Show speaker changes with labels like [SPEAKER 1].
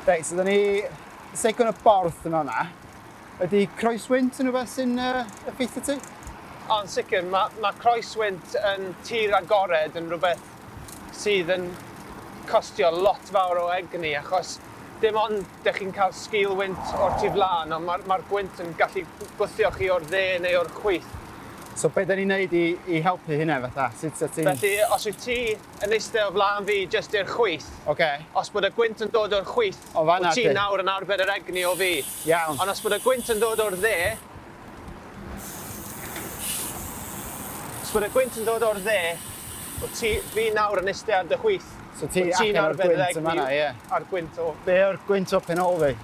[SPEAKER 1] Reit, so da ni secwn y borth yn o'na. Ydy croeswynt yn rhywbeth sy'n uh, effeithio ti?
[SPEAKER 2] O'n sicr, mae, mae croeswynt yn tir agored yn rhywbeth sydd yn costio lot fawr o egni achos dim ond dych chi'n cael sgil wynt o'r tu flaen ond mae'r mae gwynt yn gallu gwthio chi o'r dde neu o'r chwith.
[SPEAKER 1] So be da ni'n neud i, i helpu hynna fatha? Sut sa ti'n...
[SPEAKER 2] Felly os wyt ti yn eistedd o flaen fi jyst i'r chwith,
[SPEAKER 1] okay.
[SPEAKER 2] os bod y gwynt yn dod o'r chwith,
[SPEAKER 1] o fan'na
[SPEAKER 2] wyt ti nawr yn arbed yr egni o fi.
[SPEAKER 1] Iawn.
[SPEAKER 2] Ond os bod y gwynt yn dod o'r dde, os bod y gwynt yn dod o'r dde, wyt ti, fi nawr yn eistedd ar dy chwith.
[SPEAKER 1] So ti allan o'r gwynt yn fan'na, ie.
[SPEAKER 2] A'r gwynt o...
[SPEAKER 1] Be o'r gwynt o pen ôl fi?